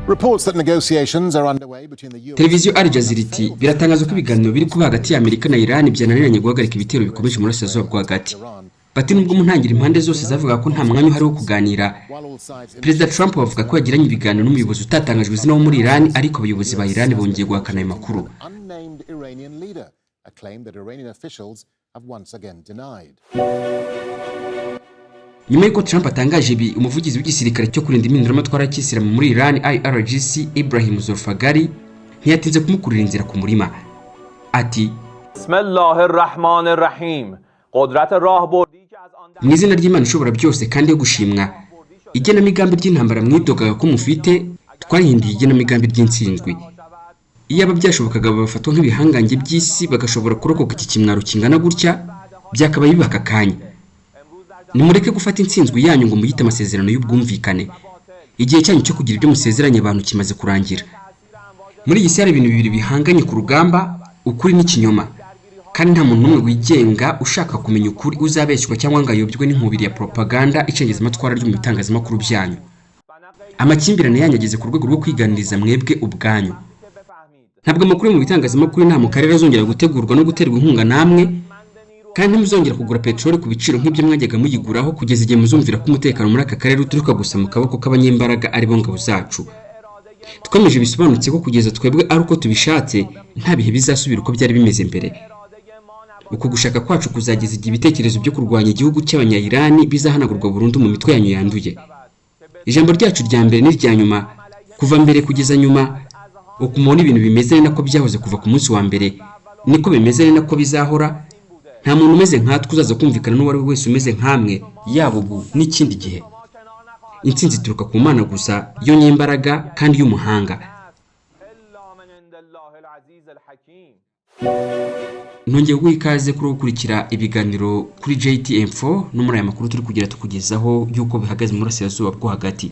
Reports that negotiations are underway between the US Televiziyo Al Jazeera iti: "Biratangazwa ko ibiganiro biri kuba hagati ya Amerika na Iran byananiranye guhagarika ibitero bikomeje mu burasirazuba bwo hagati." Bati: "Nubwo mu ntangiriro impande zose zavuga ko nta mwanya uhari wo kuganira, while all sides Perezida Trump bavuga ko yagiranye ibiganiro n'umuyobozi utatangajwe izina wo muri Iran, ariko abayobozi ba Iran bongeye guhakana ayo makuru." Unnamed Iranian leader, a claim that Iranian officials have once again denied. Nyuma y'uko Trump atangaje ibi, umuvugizi w'igisirikare cyo kurinda impinduramatwara y'Ikisilamu muri Iran, IRGC, Ibrahim Zolfaghari, ntiyatinze kumukurira inzira ku murima. Ati: بسم الله الرحمن الرحیم قدرت راهبردی که از آن "Mu izina ry'Imana ishobora byose kandi yo gushimwa, igenamigambi ry'intambara mwidogaga ko mufite twarihinduye igenamigambi ry'intsinzwi. Iyaba byashobokaga bafatwa nk'ibihangange by'isi bagashobora kurokoka iki kimwaro kingana gutya, byakabaye biba aka kanya. Nimureke gufata intsinzwi yanyu ngo muyite amasezerano y'ubwumvikane. Igihe cyanyu cyo kugira ibyo musezeranya abantu kimaze kurangira. Muri iyi si hari ibintu bibiri bihanganye ku rugamba, ukuri n'ikinyoma, kandi nta muntu n'umwe wigenga ushaka kumenya ukuri uzabeshywa cyangwa ngo ayobywe n'inkubiri ya propaganda icengezamatwara ryo mu bitangazamakuru byanyu. Amakimbirane yanyu ageze ku rwego rwo kwiganiriza mwebwe ubwanyu. Ntabwo amakuru yo mu bitangazamakuru nta mu karere azongera gutegurwa no guterwa inkunga namwe, kandi ntimuzongera kugura peteroli ku biciro nk'ibyo mwajyaga muyiguraho kugeza igihe muzumvira ko umutekano muri aka karere uturuka gusa mu kaboko k'abanyembaraga, aribo ngabo zacu. Twemeje bisobanutse ko kugeza twebwe ari uko tubishatse, nta bihe bizasubira uko byari bimeze mbere. Uku gushaka kwacu kuzageza igihe ibitekerezo byo kurwanya igihugu cy'Abanyayirani bizahanagurwa burundu mu mitwe yanyu yanduye. Ijambo ryacu rya mbere n'irya nyuma, kuva mbere kugeza nyuma, uko mubona ibintu bimeze ni nako byahoze kuva ku munsi wa mbere, niko bimeze, ni nako bizahora. Nta muntu umeze nkatwe uzaza kumvikana n'uwo ari we wese umeze nkamwe, yaba ubu n'ikindi gihe. Intsinzi ituruka ku Mana gusa, yo nyembaraga kandi y'umuhanga." الا من عند الله العزیز الحکیم. Nongeye guha ikaze kuri gukurikira ibiganiro kuri JTM4 no muri aya makuru turi kugira tukugezaho y'uko bihagaze mu burasirazuba bwo hagati.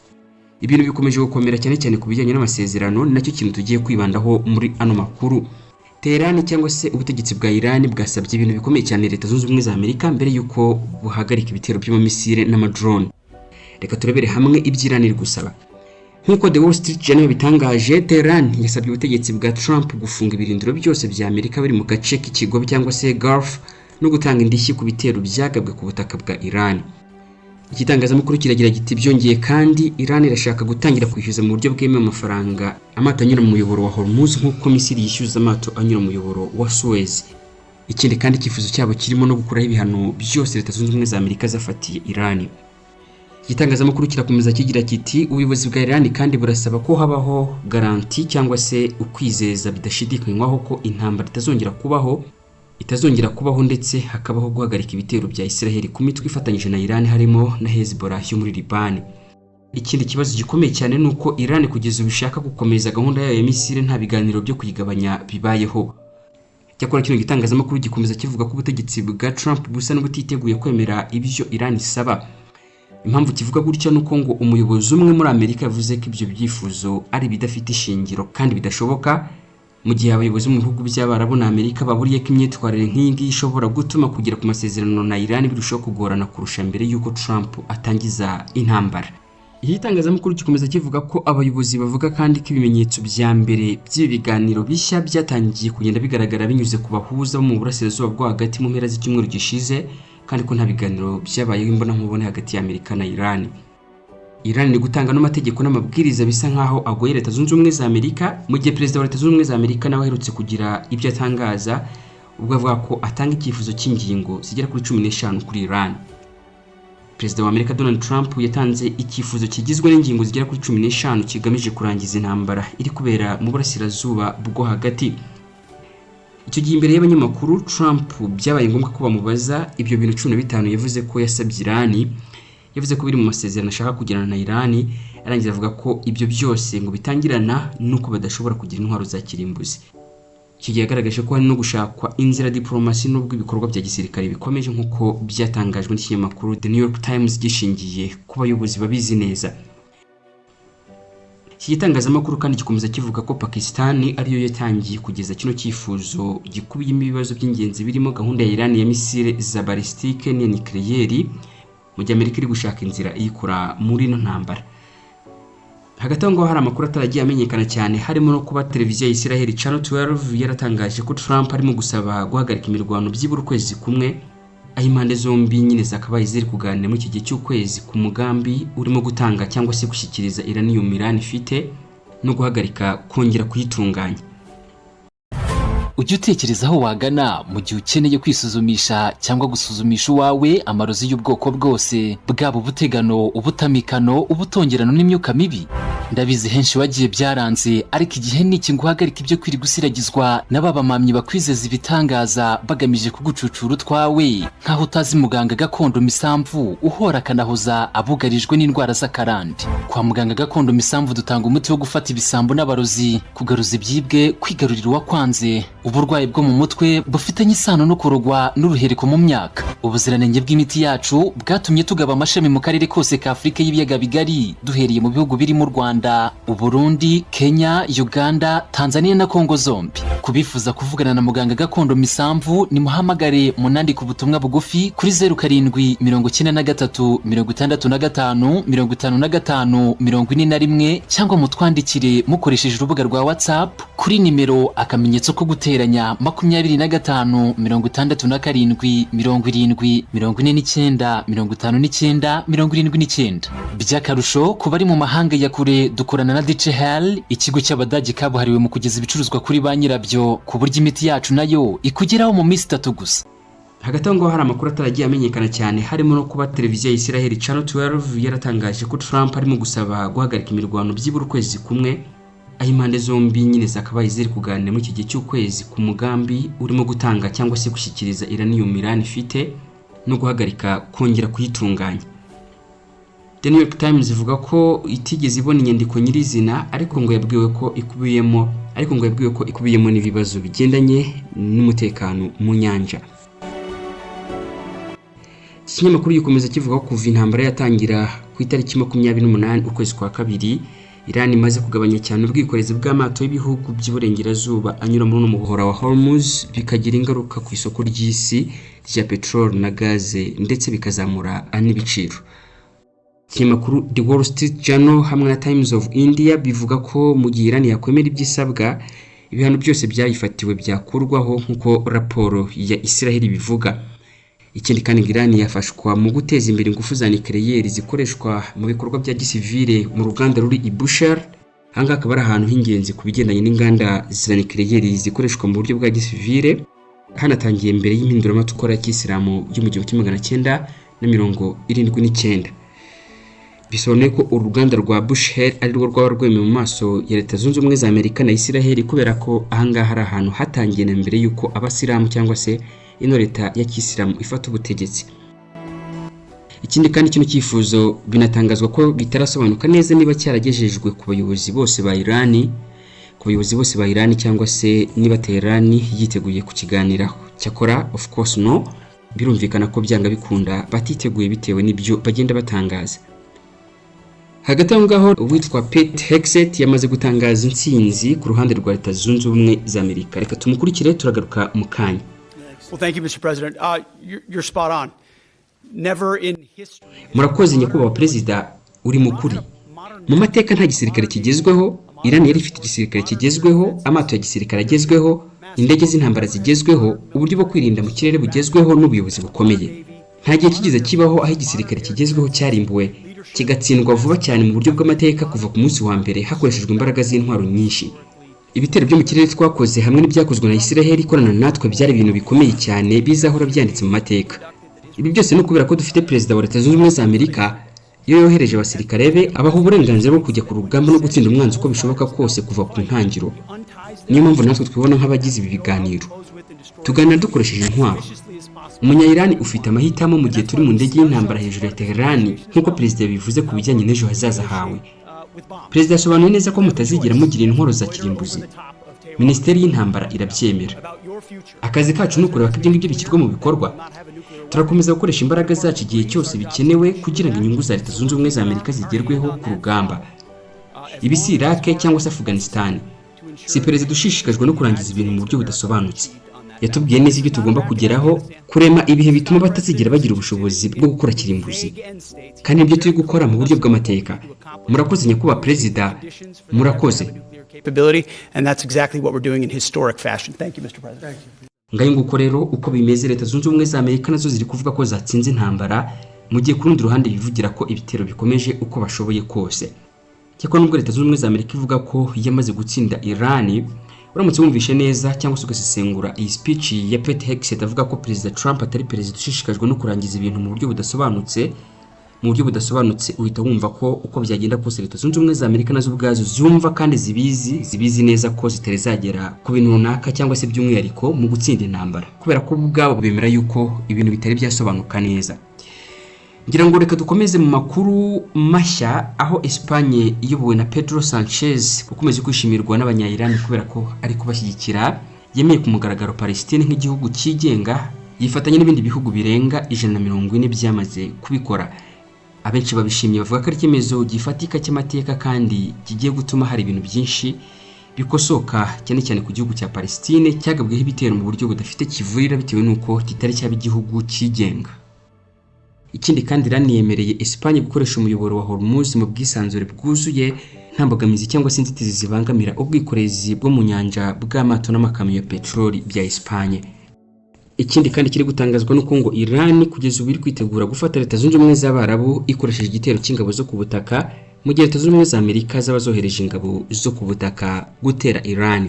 Ibintu bikomeje gukomera cyane cyane ku bijyanye n'amasezerano, ni nacyo kintu tugiye kwibandaho muri ano makuru. Teherani cyangwa se ubutegetsi bwa Iran bwasabye ibintu bikomeye cyane Leta Zunze Ubumwe za Amerika mbere y'uko buhagarika ibitero by'amamisire n'amadrone. Reka turebere hamwe ibyo Iran iri gusaba. Nk'uko The Wall Street Journal bitangaje, Tehran yasabye ubutegetsi bwa Trump gufunga ibirindiro byose bya Amerika biri mu gace k'ikigobe cyangwa se Gulf no gutanga indishyi ku bitero byagabwe ku butaka bwa Iran. Igitangazamakuru kiragira giti: "Byongeye kandi, Iran irashaka gutangira kwishyuza mu buryo bwemewe amafaranga amato anyura mu muyoboro wa Hormuz, nk'uko Misiri yishyuza amato anyura mu muyoboro wa Suez. Ikindi kandi, icyifuzo cyabo kirimo no gukuraho ibihano byose Leta Zunze Ubumwe za Amerika zafatiye Iran." Igitangazamakuru kirakomeza kigira kiti: "Ubuyobozi bwa Iran kandi burasaba ko habaho garantie cyangwa se ukwizeza bidashidikanywaho ko intambara itazongera kubaho, ndetse hakabaho guhagarika ibitero bya Israel ku mitwe ifatanyije na Iran, harimo na Hezbollah yo muri Liban. Ikindi kibazo gikomeye cyane ni uko Iran kugeza ubu ishaka gukomeza gahunda yayo ya misile nta biganiro byo kuyigabanya bibayeho." Cyakora kino gitangazamakuru gikomeza kivuga ko ubutegetsi bwa Trump busa n'ubutiteguye kwemera ibyo Iran isaba. Impamvu kivuga gutya ni uko ngo umuyobozi umwe muri Amerika yavuze ko ibyo byifuzo ari ibidafite ishingiro kandi bidashoboka, mu gihe abayobozi mu bihugu by'Abarabu na Amerika baburiye ko imyitwarire nk'iyi ngiyi ishobora gutuma kugera ku masezerano na Iran birushaho kugorana kurusha mbere y'uko Trump atangiza intambara. Iki gitangazamakuru gikomeza kivuga ko abayobozi bavuga kandi ko ibimenyetso bya mbere by'ibi biganiro bishya byatangiye kugenda bigaragara binyuze ku bahuza bo mu burasirazuba bwo hagati mu mpera z'icyumweru gishize, kandi ko nta biganiro byabayeho imbonankubone hagati ya Amerika na Iran. Iran iri gutanga n'amategeko n'amabwiriza bisa nkaho agoye Leta Zunze Ubumwe za Amerika, mu gihe Perezida wa Leta Zunze Ubumwe za Amerika nawe aherutse kugira ibyo atangaza, ubwo avuga ko atanga icyifuzo cy'ingingo zigera kuri 15 kuri Iran. Perezida wa Amerika Donald Trump yatanze icyifuzo kigizwe n'ingingo zigera kuri 15 kigamije kurangiza intambara iri kubera mu burasirazuba bwo hagati. Icyo gihe imbere y'abanyamakuru, Trump byabaye ngombwa ko bamubaza ibyo bintu 15 yavuze ko yasabye Irani. Yavuze ko biri mu masezerano ashaka kugirana na Irani, arangiza avuga ko ibyo byose ngo bitangirana n'uko badashobora kugira intwaro za kirimbuzi. Icyo gihe yagaragaje ko hari no gushakwa inzira diplomasi n'ubwo ibikorwa bya gisirikare bikomeje, nk'uko byatangajwe n'ikinyamakuru The New York Times gishingiye ku bayobozi babizi neza. Iki gitangazamakuru kandi gikomeza kivuga ko Pakistan ariyo yatangiye kugeza kino cyifuzo gikubiyemo ibibazo by'ingenzi birimo gahunda ya Iran ya misile za ballistique n'iya nucléaire, mu gihe Amerika iri gushaka inzira iyikura muri ino ntambara. Hagati aho ngaho hari amakuru ataragiye amenyekana cyane, harimo no kuba televiziyo ya Israel Channel 12 yaratangaje ko Trump arimo gusaba guhagarika imirwano byibura ukwezi kumwe, aho impande zombi nyine zakabaye ziri kuganira muri iki gihe cy'ukwezi ku mugambi urimo gutanga cyangwa se gushyikiriza uranium Iran ifite no guhagarika kongera kuyitunganya. Ujya utekereza aho wagana mu gihe ukeneye kwisuzumisha cyangwa gusuzumisha uwawe amarozi y'ubwoko bwose, bwaba ubutegano, ubutamikano, ubutongerano n'imyuka mibi? Ndabizi, henshi wagiye byaranze, ariko igihe ni iki ngo uhagarike ibyo kwirirwa usiragizwa na ba bamamyi bakwizeza ibitangaza bagamije kugucucura utwawe, nk'aho utazi muganga gakondo Misamvu uhora akanahoza abugarijwe n'indwara z'akarande. Kwa muganga gakondo Misamvu dutanga umuti wo gufata ibisambo n'abarozi, kugaruza ibyibwe, kwigarurira uwakwanze, uburwayi bwo mu mutwe bufitanye isano no kurogwa n'uruhereko mu myaka. Ubuziranenge bw'imiti yacu bwatumye tugaba amashami mu karere kose ka Afurika y'ibiyaga bigari, duhereye mu bihugu birimo u Rwanda, Uburundi, Kenya, Uganda, Tanzania na Kongo zombi. Kubifuza kuvugana na muganga gakondo Misamvu, nimuhamagare, munandike ubutumwa bugufi kuri 0793655541, cyangwa mutwandikire mukoresheje urubuga rwa WhatsApp kuri nimero akamenyetso ko guteranya 25 67 70 49 59 79. By'akarusho, ku bari mu mahanga ya kure, dukorana na DHL, ikigo cy'Abadage kabuhariwe mu kugeza ibicuruzwa kuri ba nyirabyo, ku buryo imiti yacu nayo ikugeraho mu minsi 3 gusa. Hagati aho ngaho hari amakuru ataragiye amenyekana cyane, harimo no kuba televiziyo ya Israel Channel 12 yaratangaje ko Trump arimo gusaba guhagarika imirwano byibura ukwezi kumwe, aho impande zombi nyine zakabaye ziri kuganira muri iki gihe cy'ukwezi ku mugambi urimo gutanga cyangwa se gushyikiriza uranium Iran ifite no guhagarika kongera kuyitunganya. The New York Times ivuga ko itigeze ibona inyandiko nyirizina, ariko ngo yabwiwe ko ikubiyemo n'ibibazo bigendanye n'umutekano mu nyanja. Iki kinyamakuru gikomeza kivuga ko kuva intambara yatangira ku itariki 28 ukwezi kwa kabiri, Iran imaze kugabanya cyane ubwikorezi bw'amato y'ibihugu by'iburengerazuba anyura muri uno muhora wa Hormuz, bikagira ingaruka ku isoko ry'isi rya peteroli na gaze, ndetse bikazamura n'ibiciro. Ikinyamakuru The Wall Street Journal hamwe na Times of India bivuga ko mu gihe Iran yakwemera ibyo isabwa, ibihano byose byayifatiwe byakurwaho, nk'uko raporo ya Israel bivuga. Ikindi kandi, ngo Iran yafashwa mu guteza imbere ingufu za nucléaire zikoreshwa mu bikorwa bya gisivile mu ruganda ruri i Bushehr. Ahangaha akaba ari ahantu h'ingenzi ku bigendanye n'inganda za nucléaire zikoreshwa mu buryo bwa gisivile, hanatangiye mbere y'impinduramatwara ya kisilamu yo mu 1979. Bisobanuye ko uru ruganda rwa Bushehr ari rwo rwaba rwemewe mu maso ya Leta Zunze Ubumwe za Amerika na Israel, kubera ko ahangaha ari ahantu hatangiye na mbere y'uko abasilamu cyangwa se ino leta ya kisilamu ifata ubutegetsi. Ikindi kandi, kino cyifuzo binatangazwa ko bitarasobanuka neza niba cyaragejejwe ku bayobozi bose ba Iran, ku bayobozi bose ba Iran, cyangwa se niba Tehran yiteguye kukiganiraho. Cyakora, of course no, birumvikana ko byanga bikunda batiteguye, bitewe n'ibyo bagenda batangaza. Hagati aho ngaho, uwitwa Pete Hegseth yamaze gutangaza intsinzi ku ruhande rwa Leta Zunze Ubumwe za Amerika. Reka tumukurikire, turagaruka mu kanya. Well, thank you, Mr. President. You're spot on. Never in history. Murakoze, nyakubahwa perezida, uri mu kuri. Mu mateka nta gisirikare kigezweho Iran yari ifite, igisirikare kigezweho, amato ya gisirikare agezweho, indege z'intambara zigezweho, uburyo bwo kwirinda mu kirere bugezweho n'ubuyobozi bukomeye. Nta gihe kigeze kibaho aho igisirikare kigezweho cyarimbuwe kigatsindwa vuba cyane mu buryo bw'amateka kuva ku munsi wa mbere, hakoreshejwe imbaraga z'intwaro nyinshi. Ibitero byo mu kirere twakoze hamwe n'ibyakozwe na Israel ikorana natwe byari ibintu bikomeye cyane bizahora byanditse mu mateka. Ibi byose ni ukubera ko dufite perezida wa Leta Zunze Ubumwe za Amerika. Iyo yohereje abasirikare be, abaha uburenganzira bwo kujya ku rugamba no gutsinda umwanzi uko bishoboka kose kuva ku ntangiriro. Niyo mpamvu natwe twibona nk'abagize ibi biganiro, tuganira dukoresheje intwaro. Umunya-Iran ufite amahitamo mu gihe turi mu ndege y'intambara hejuru ya Tehran, nk'uko perezida yabivuze ku bijyanye n'ejo hazaza hawe. Perezida yasobanuye neza ko mutazigera mugira intwaro za kirimbuzi. Minisiteri y'intambara irabyemera. Akazi kacu ni ukureba ko ibyo ngibyo bishyirwa mu bikorwa. Turakomeza gukoresha imbaraga zacu igihe cyose bikenewe kugira ngo inyungu za Leta Zunze Ubumwe za Amerika zigerweho ku rugamba. Ibi si Iraq cyangwa se Afghanistan. Si perezida ushishikajwe no kurangiza ibintu mu buryo budasobanutse. Yatubwiye neza ibyo tugomba kugeraho, kurema ibihe bituma batazigera bagira ubushobozi bwo gukora kirimbuzi, kandi nibyo turi gukora mu buryo bw'amateka. Murakoze, nyakubahwa perezida, murakoze. Capability, and that's exactly what we're doing in historic fashion. Thank you, Mr. President. Ngayo nguko rero uko bimeze. Leta Zunze Ubumwe za Amerika nazo ziri kuvuga ko zatsinze intambara, mu gihe ku rundi ruhande bivugira ko ibitero bikomeje uko bashoboye kose. Cyakora nubwo Leta Zunze Ubumwe za Amerika ivuga ko yamaze gutsinda Irani, uramutse wumvishe neza cyangwa se ugasesengura iyi speech ya Pete Hegseth avuga ko Perezida Trump atari perezida ushishikajwe no kurangiza ibintu mu buryo budasobanutse, uhita wumva ko uko byagenda kose Leta Zunze Ubumwe za Amerika nazo ubwazo zumva kandi zibizi neza ko zitari zagera ku bintu runaka, cyangwa se by'umwihariko mu gutsinda intambara, kubera ko bo ubwabo bemera yuko ibintu bitari byasobanuka neza. Ngira ngo reka dukomeze mu makuru mashya, aho Espagne iyobowe na Pedro Sanchez, ukomeje kwishimirwa n'Abanya-Iran kubera ko ari kubashyigikira, yemeye ku mugaragaro Palestine nk'igihugu cyigenga, yifatanya n'ibindi bihugu birenga 140 byamaze kubikora. Abenshi babishimye, bavuga ko ari icyemezo gifatika cy'amateka kandi kigiye gutuma hari ibintu byinshi bikosoka, cyane cyane ku gihugu cya Palestine cyagabweho ibitero mu buryo budafite kivurira bitewe n'uko kitari cyaba igihugu cyigenga. Ikindi kandi, Iran yemereye Espagne gukoresha umuyoboro wa Hormuz mu bwisanzure bwuzuye, nta mbogamizi cyangwa se inzitizi zibangamira ubwikorezi bwo mu nyanja bw'amato n'amakamyo ya peteroli bya Espagne. Ikindi kandi kiri gutangazwa nuko ngo Iran kugeza ubu iri kwitegura gufata Leta Zunze Ubumwe z'Abarabu ikoresheje igitero cy'ingabo zo ku butaka, mu gihe Leta Zunze Ubumwe za Amerika zaba zohereje ingabo zo ku butaka gutera Iran.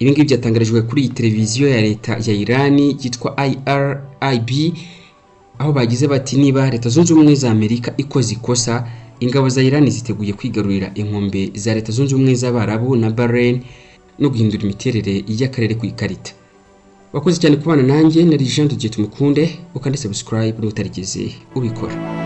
Ibi ngibi byatangarijwe kuri iyi televiziyo ya leta ya Iran yitwa IRIB, aho bagize bati: "Niba Leta Zunze Ubumwe za Amerika ikoze ikosa, ingabo za Iran ziteguye kwigarurira inkombe za Leta Zunze Ubumwe z'Abarabu na Bahrain no guhindura imiterere y'akarere ku ikarita." Wakoze cyane kubana nanjye, nari Jean de Dieu Tumukunde. Ukande subscribe niba utarigeze ubikora.